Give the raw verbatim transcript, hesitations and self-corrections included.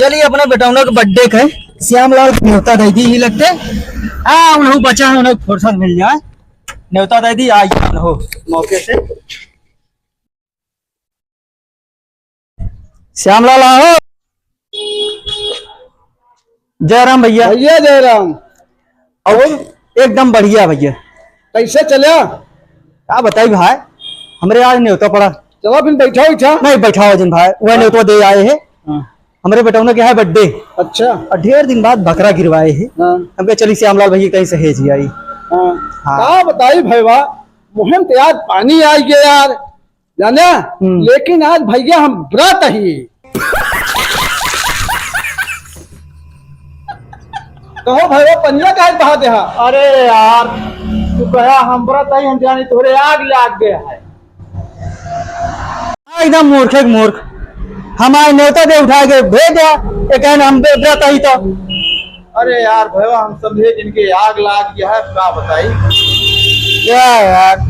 चलिए, अपना बेटौना के birthday के है, श्यामलाल के नेवता दे दी ही लगते। हाँ, उन्हों बचा है, उन्हों फुर्सत मिल जाए, नेवता दे दी, आ जान हो मौके से। श्यामलाल, आओ। जय राम भैया। भैया जय राम। और एकदम बढ़िया भैया। कैसे चला? का बताई भाई, हमरे आज नेवता पड़ा। चला फिर बैठा उठा। नहीं, बैठाओ जिन भाई, वह नेवता दे आए हैं। हाँ। हमरे बेटौना के है birthday। अच्छा। और ढेर दिन बाद बकरा गिरवाए हैं। हाँ। हमके चली श्यामलाल भैया कहीं सहेज ही आई। हाँ। हाँ। का बताई भैया, मुँह में तो यार पानी आ गया यार, जाना? हम्म। लेकिन आज भैया हम व्रत ही। कहो भैया, पनिया काहे बहा दे हा? अरे यार, तू कहा हम व्रत ही, हम जानी तोरे आग लाग गया है। हाँ, एकदम मूर्ख है, मूर्ख। हमारे नेवता दे उठा के भेज दिया, ये कहन हम व्रत ही तो। अरे यार भैया, हम समझे जिनके आग लाग गया है, का बताई? क्या यार?